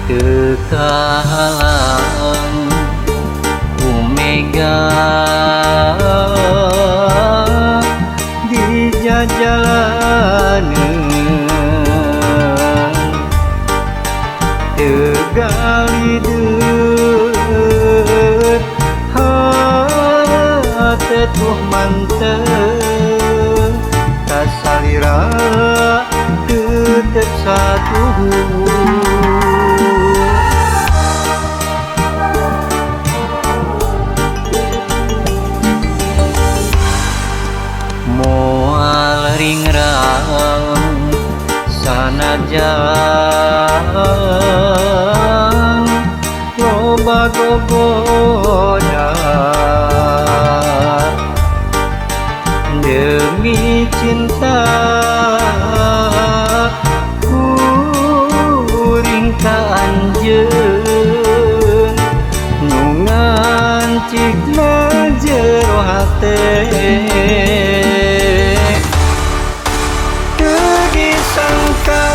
Teu kahalang ku mega di jajalaneun teu galideut hate tuh mantep kasalira tetep satuhu. Moal ringrang sanajan loba gogoda demi cinta kuring ka anjeun nu ngancikna jero hate. Disangka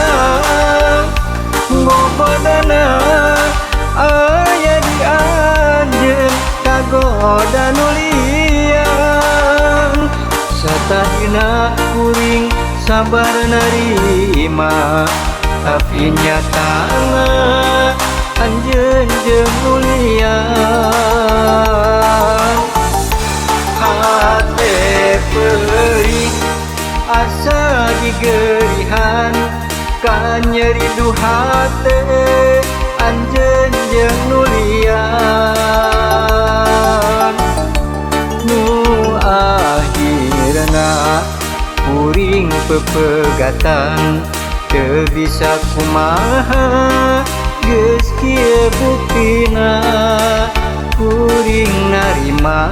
gogodana aya di anjeun kagoda nu lian satadina kuring sabar narima tapi nyatana anjeun jeung nu lian. Hate peurih asa digerihan kanyeri du hate anjeun jeung nu lian nu akhirna kuring pepegatan teu bisa kumaha geus kieu buktina kuring narima.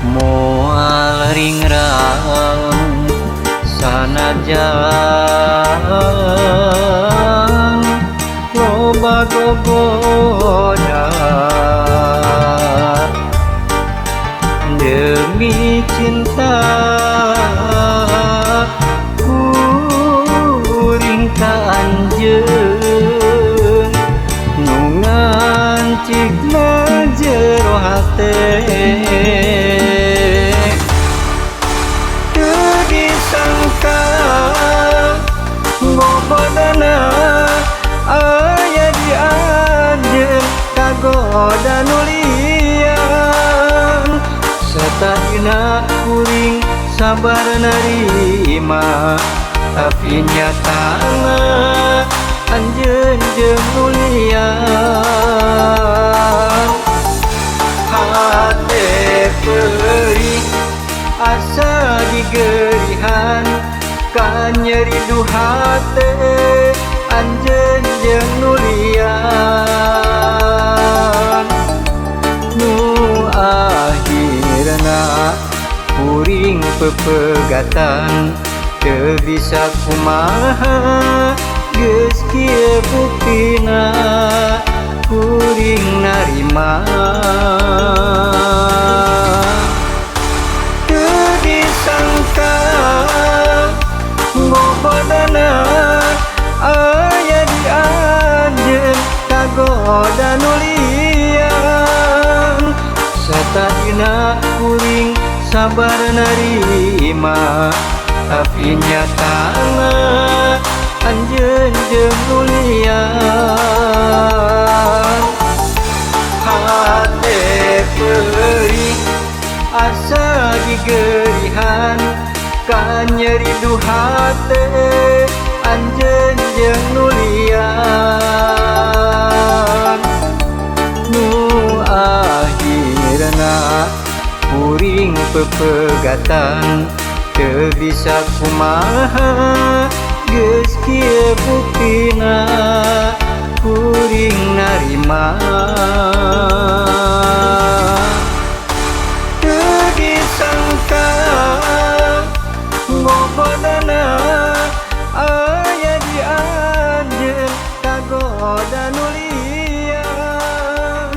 Moal ringrang sanajan loba gogoda demi cinta kuring ka anjeun nu ngancikna jero hate. Disangka gogodana aya di anjeun kagoda nu lian satadina kuring sabar narima tapi nyatana anjeun jeung nu lian. Hate peurih asa digerihan kanyeri du hate anjeun jeung nu lian nu akhirna kuring pepegatan teu bisa kumaha geus kieu buktina kuring narima. Disangka gogodana aya di anjeun kagoda nu lian satadina kuring sabar narima tapi nyatana anjeun jeung nu lian. Hate peurih asa digerihan Kanyeri du hate anjeun jeung nu lian. Nu akhirna kuring pepegatan teu bisa kumaha geus kieu buktina kuring narima. Teu disangka ngogodana aya di anjeun kagoda nu lian.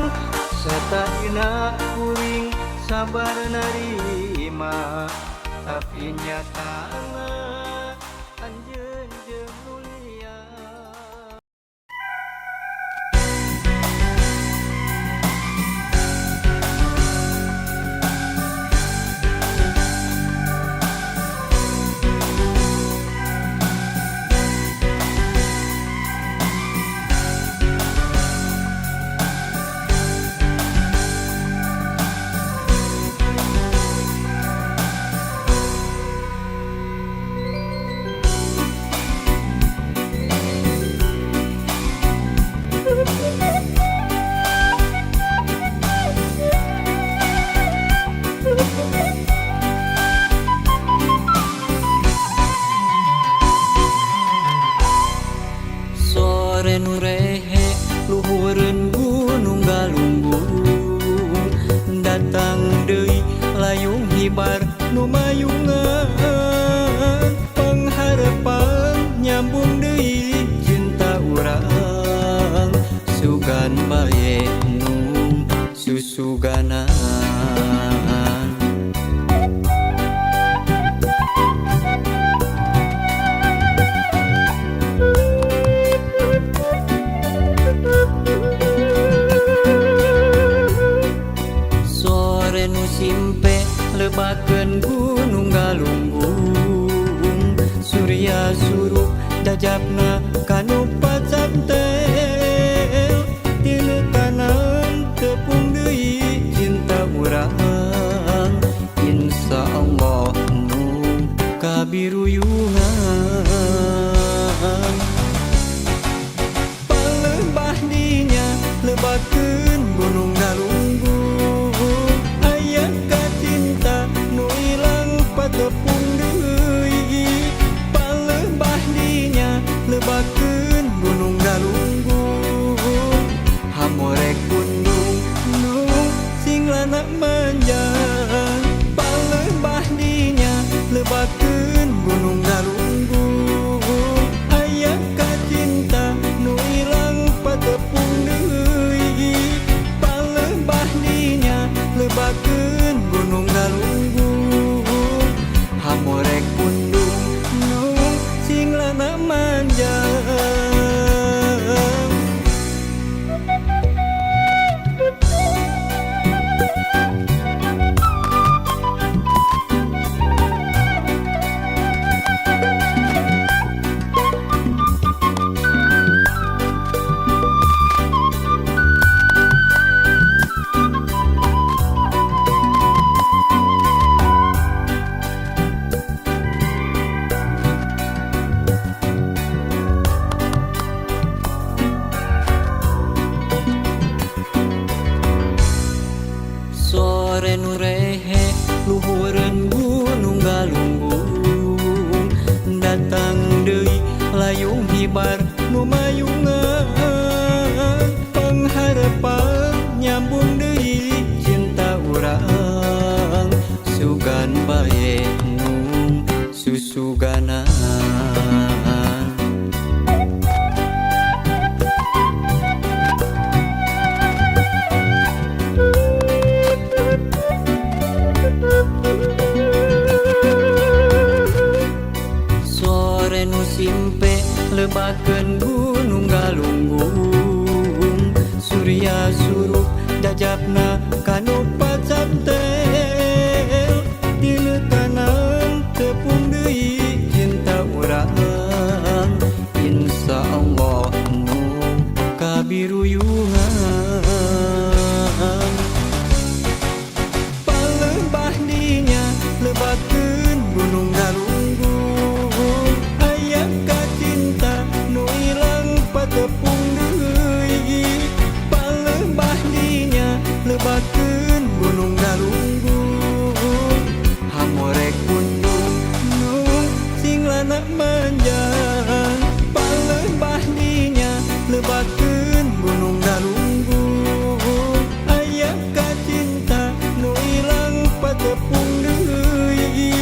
Satadina kuring sabar narima tapi nyatana anjeun jeung nu lian. Sore nu rehe luhureun gunung galunggung, datang deui layung hibar nu mayungan. Pangharepan nyambung deui cinta urang, sugan bae nu susuganan. Sore nu simpe lebakeun gunung galunggung, surya surup jajapna kanu pacantel. Tinu tanan tepung deui cinta urang, insya Allah nu kabiruyungan. Palembah dinya lebakeun gunung galunggung, aya kacinta nu ilang patepung deui. Palembah dinya lebakeun gunung galunggung, hamorek gunung nu sing lana manjang. Palembah dinya lebakeun gunung galunggung, aya kacinta nu ilang patepung deui. Palembah dinya lebakeun gunung galunggung, hamorek pundung nu sing lana manjang. Sore nu rehe luhureun gunung galunggung, datang deui layung hibar nu mayungan. Pangharepan nyambung deui cinta urang, sugan bae nu susuganan. Sore nu simpe lebakeun gunung galunggung, surya surup jajapna kanu pacantel. Tinu tanan tepung deui cinta urang, insya Allah nu kabiruyungan. Palembah dinya lebakeun gunung galunggung. lana manjang palebah dinya lebatkeun gunung galunggung aya kacinta nu ilang patepung deui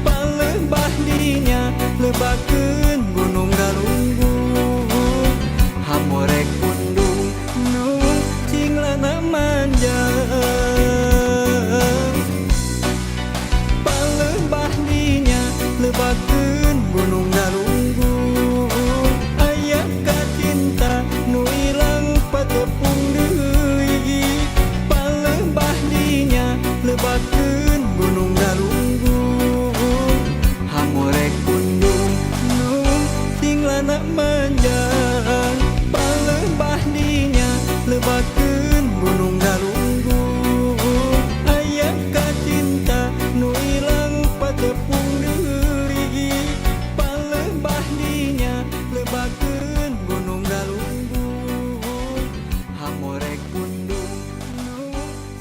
palebah dinya lebatkeun gunung galunggung hamorek pundung nu cing lana manjang palebah dinya lebatkeun gunung galunggung aya kacinta nu ilang patepung deui palebah dinya lebatkeun gunung galunggung hamorek pundung nu cing lana manjang palebah dinya lebatkeun gunung galunggung aya kacinta nu ilang patepung deui palebah dinya lebatkeun gunung galunggung hamorek pundung nu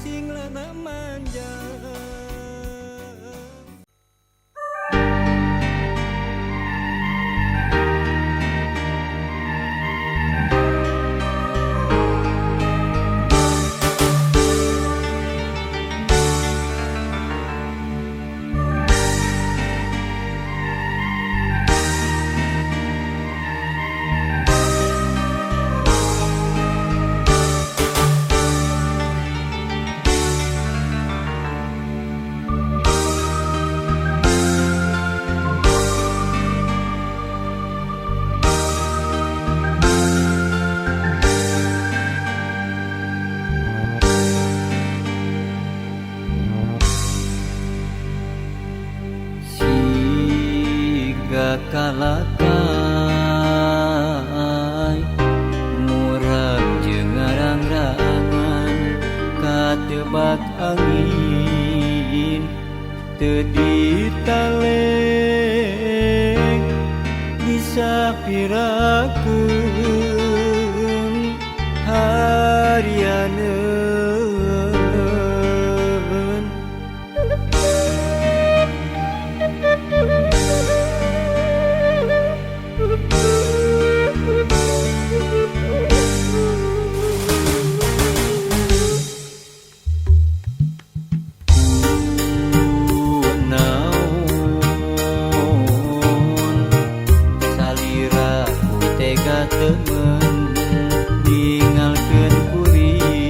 cing lana manjang. Siga kalakai murag jeung ngarang-rangan katebak angin teu ditaleng disapirakeun harianeun. Kunaon salira ku tega temen ningalkeun kuring.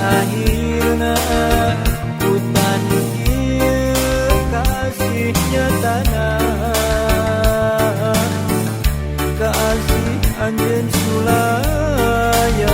Akhirna kutan kieu kasih nyatana kasih anjeun sulaya.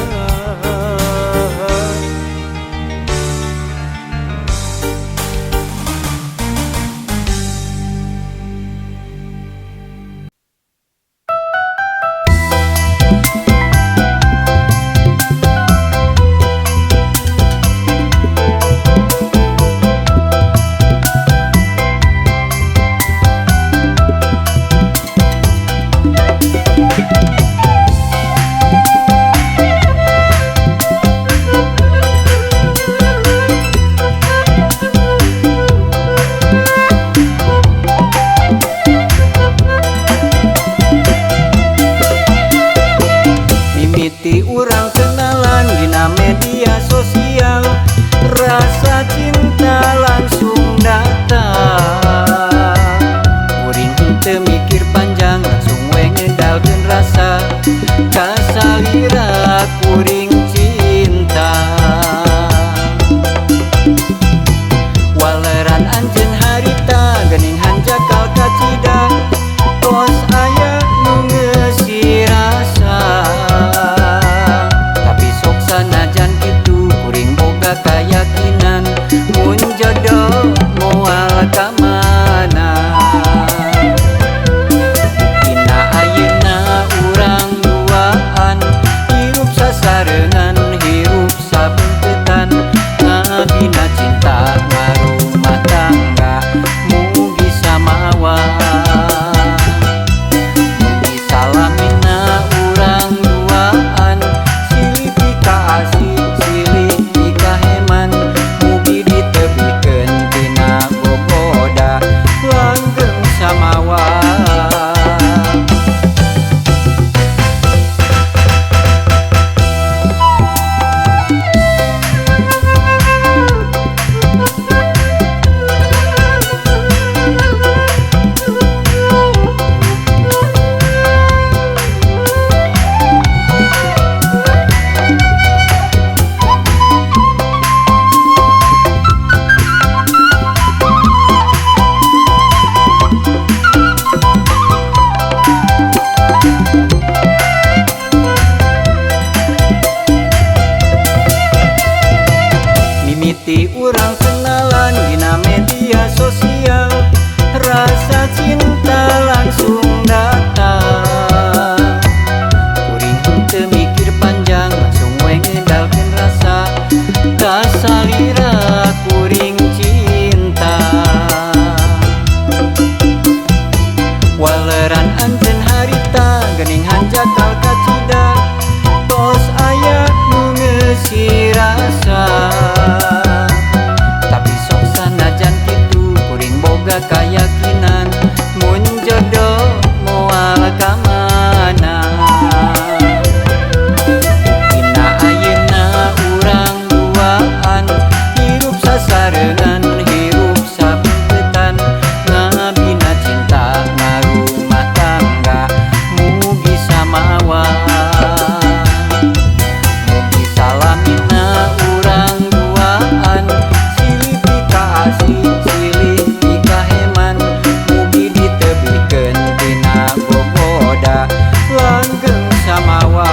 Mimiti urang kenalan dina media sosial, rasa cinta langsung datang. Kuring henteu mikir panjang langsung we ngedalkeun rasa kasalira kuring cinta. Waleran anjeun harita geuning hanjakal kacida tos aya nu ngeusi rasa. Tapi sok sanajan kitu kuring boga kayakinan mun jodoh moal ka mana. Dina ayeuna urang duaan hirup sasarengan hirup sabeungkeutan ngabina cinta ngarumah tangga mugi samawa. Mugi salamina urang duaan silih pikaasih silih pikaheman mugi ditebikeun tina gogoda langgeng samawa. Mimiti urang kenalan dina media sosial, rasa cinta langsung datang. Kuring henteu mikir panjang langsung we ngedalkeun rasa kasalira kuring cinta. Waleran anjeun harita geuning hanjakal kacida tos aya nu ngeusi rasa. Tapi sok sanajan kitu kuring boga kayakinan mun jodoh moal ka mana. Dina ayeuna urang duaan hirup sasarengan hirup sabeungkeutan ngabina cinta ngarumah tangga mugi samawa. Mugi salamina urang duaan silih pikaasih silih pikaheman mugi ditebikeun tina gogoda langgeng samawa.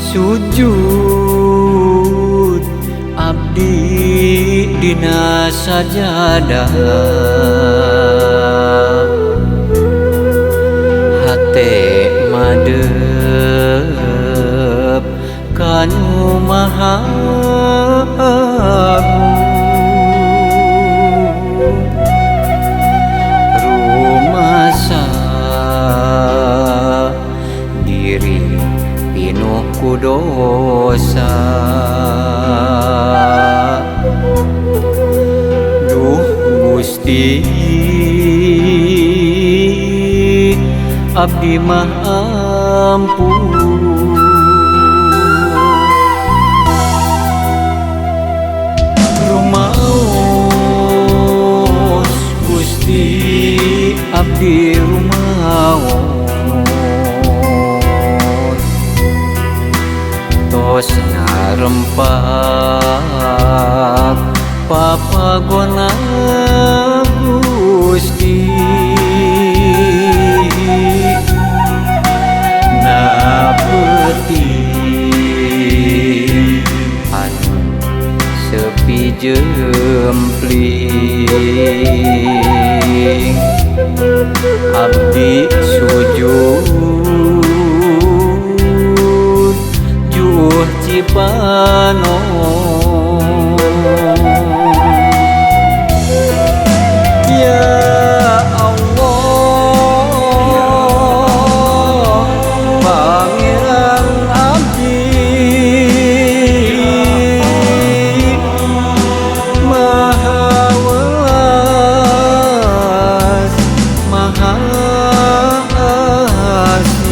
Sujud abdi dina sajadah, hate madep kanu maha agung. Rumasa diri pinuh ku dosa, duh Gusti abdi mah ampun. Rumaos Gusti abdi rumaos, tos ngarempak papagona Gusti. Na peuting anu sepi jempling, abdi sujud juh cipanon. Ya Allah Pangeran abdi, Maha Welas Maha Asih.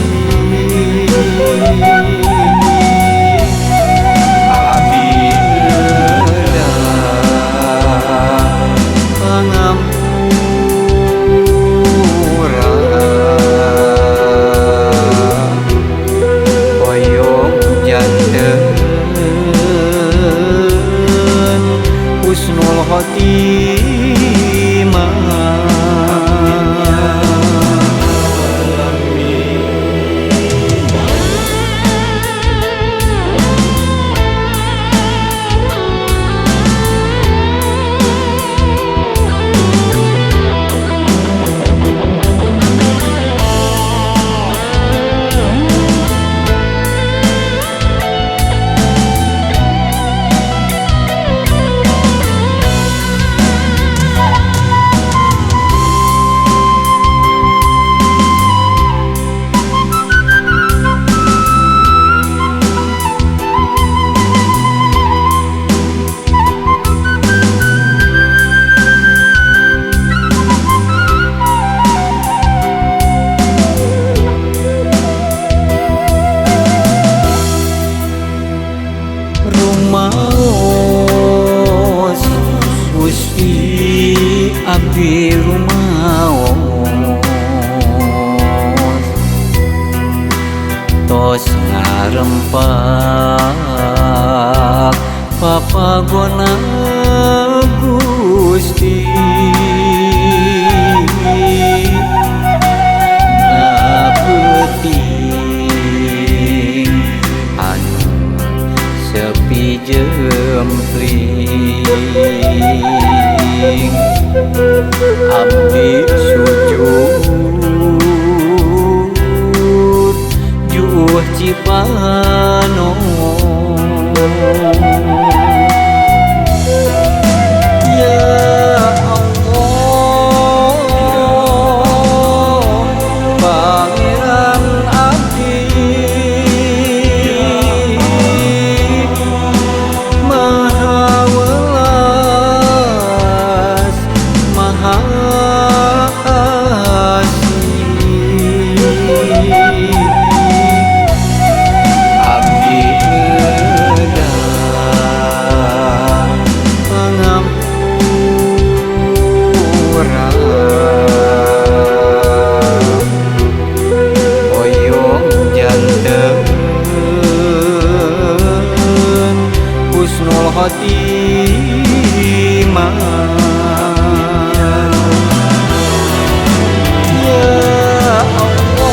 Abdi ngedah pangampura, hoyong janten husnul khotimah. Rumaos Gusti abdi rumaos, tos ngarempak papagona Gusti. Na peuting anu sepi jempling, abdi sujud juh cipanon. Ya Allah Pangeran abdi, Maha Welas Maha Asih. Abdi ngedah pangampura, hoyong janten husnul khotimah. Ya Allah.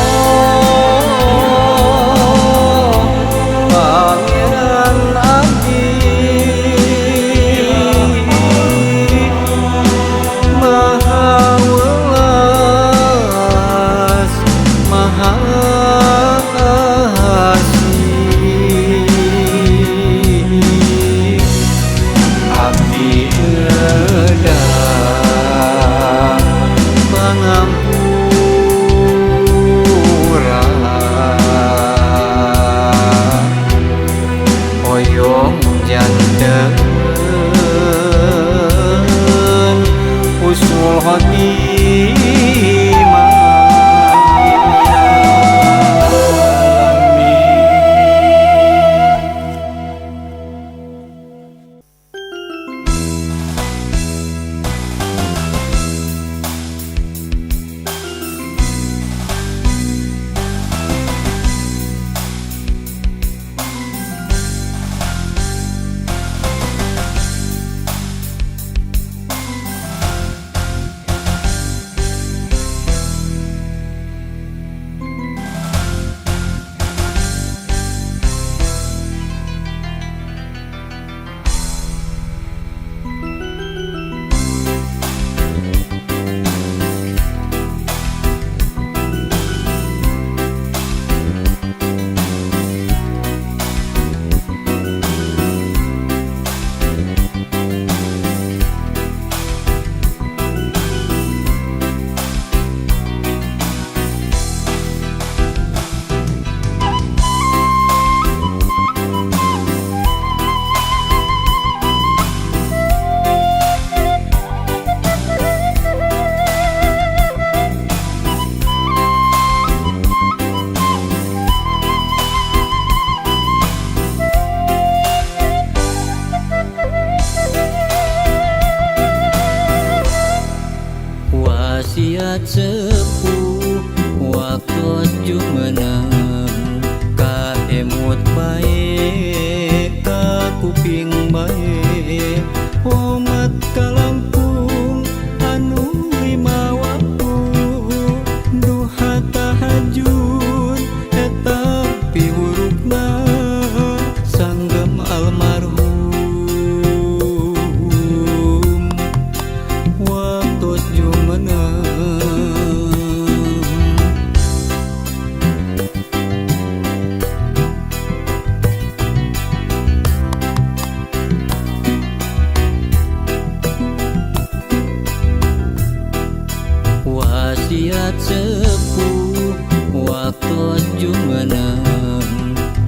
jumeneng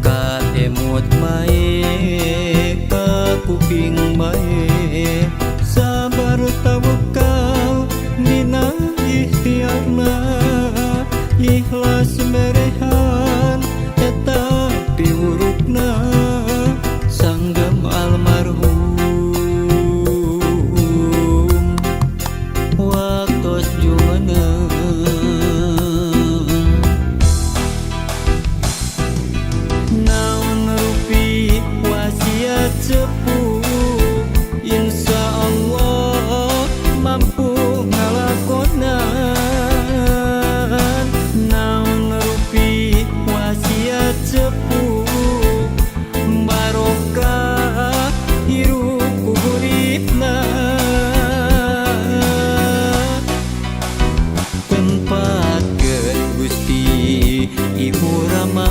kaemut bae ka kuping bae sabar tawakal dina ikhtiarna ikhlas merehan eta piwurukna sanggem almarhum waktos jumeneng. Naon rupi wasiat sepuh insya Allah mampu ngalakonan. Naon rupi wasiat sepuh barokah hirup ku huripna. Tempatkeun Gusti Ibu Rama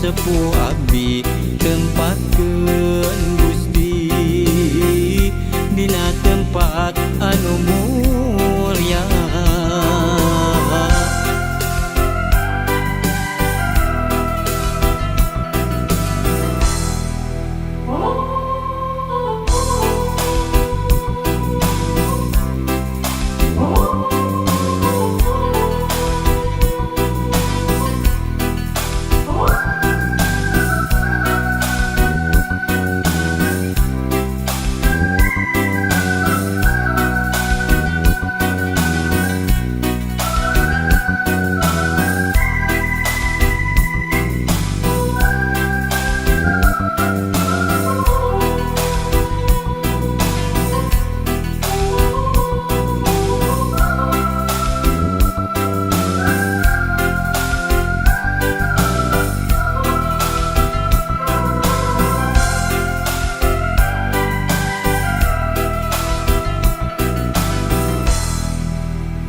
sepuh abdi tempatkeun Gusti dina tempat anu mulia.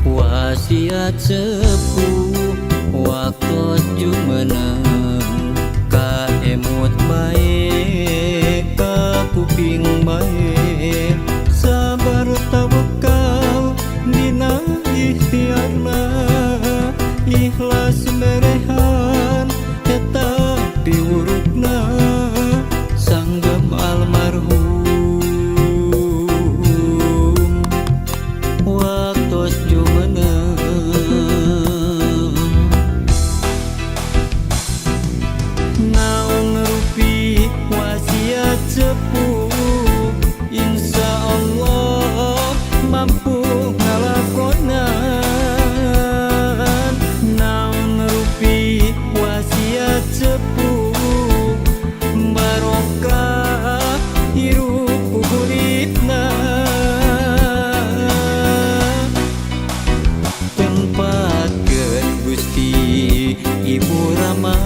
Wasiat sepuh waktos jumeneng kaemut bae ka kuping bae sabar tawakal dina ikhtiarna ikhlas merehan eta piwurukna sanggem almarhum waktos jumeneng. Naon rupi wasiat sepuh insya Allah mampu ngalakonan. Naon rupi wasiat sepuh barokah hirup ku huripna. Tempatkeun Gusti Ibu Rama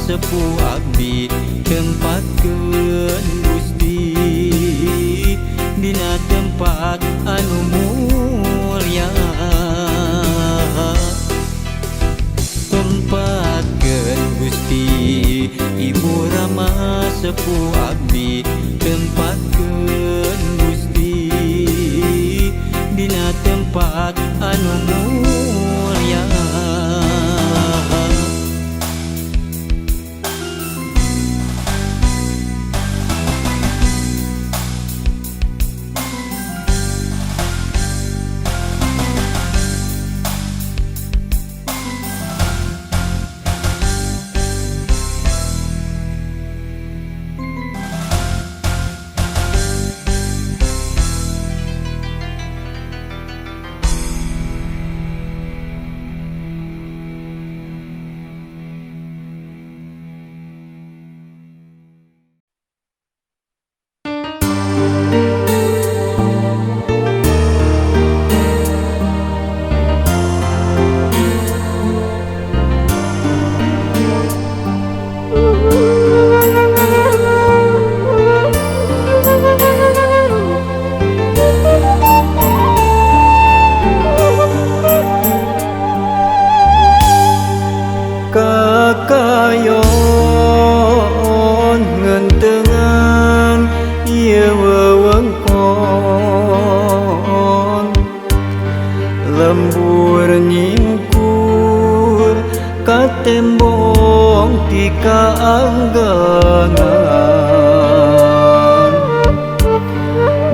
sepuh abdi tempatkeun Gusti dina tempat anu mulia. Tempatkeun Gusti Ibu Rama sepuh abdi tempatkeun Gusti dina tempat anu mulia. ti kaanggangan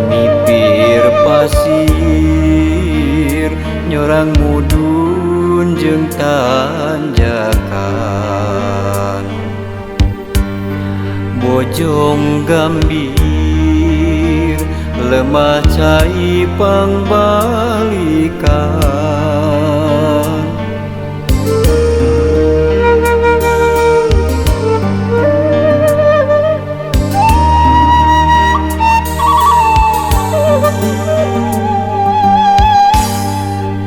nipir pasir nyorang mudun jeung tanjakan Bojong Gambir lemah cai pangbalikan.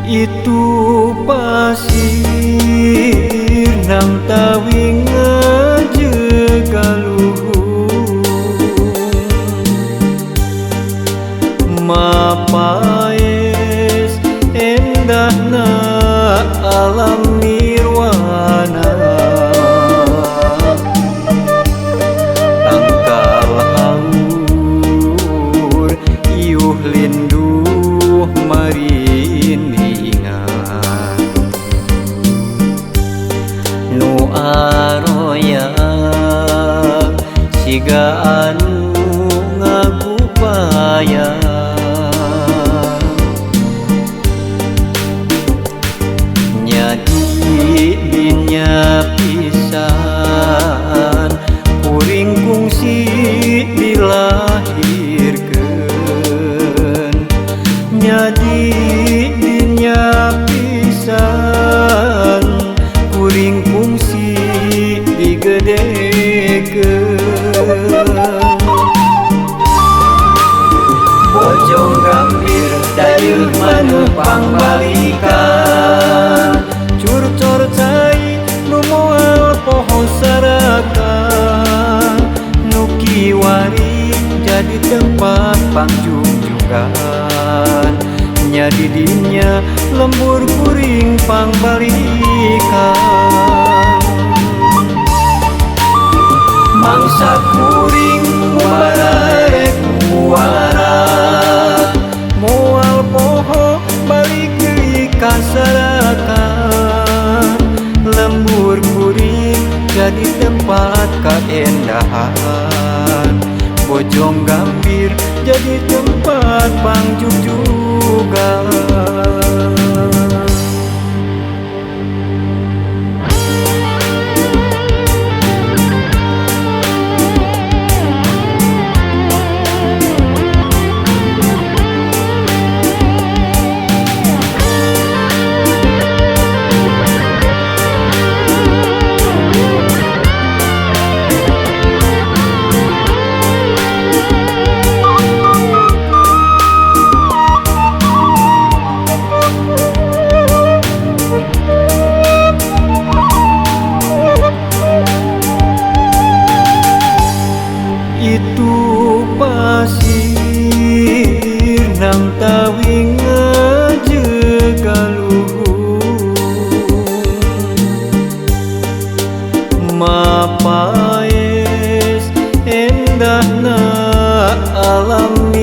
Itu pasir nang tawing ngajegaluhung mapaes endahna alam nirwana tangkal haur iuh linduh marindingan nu aroyang siga anu ngagupayang nyadi dinya pisan kuring kungsi dilahirkeun nyadi dinya pisan kuring kungsi digedekeun. Bojong Gambir dayeuh maneuh pangbalikan curcor cai nu moal poho sarakan nu kiwari jadi tempat pangjugjugan nyadi dinya lembur kuring pangbalikan mangsa kuring mubararek muara moal poho balik deui ka sarakan lembur kuring jadi tempat kaendahan Bojong Gambir jadi tempat pangjugjugan. Itu pasir nang tawing ngajegaluhung mapaes endahna alam.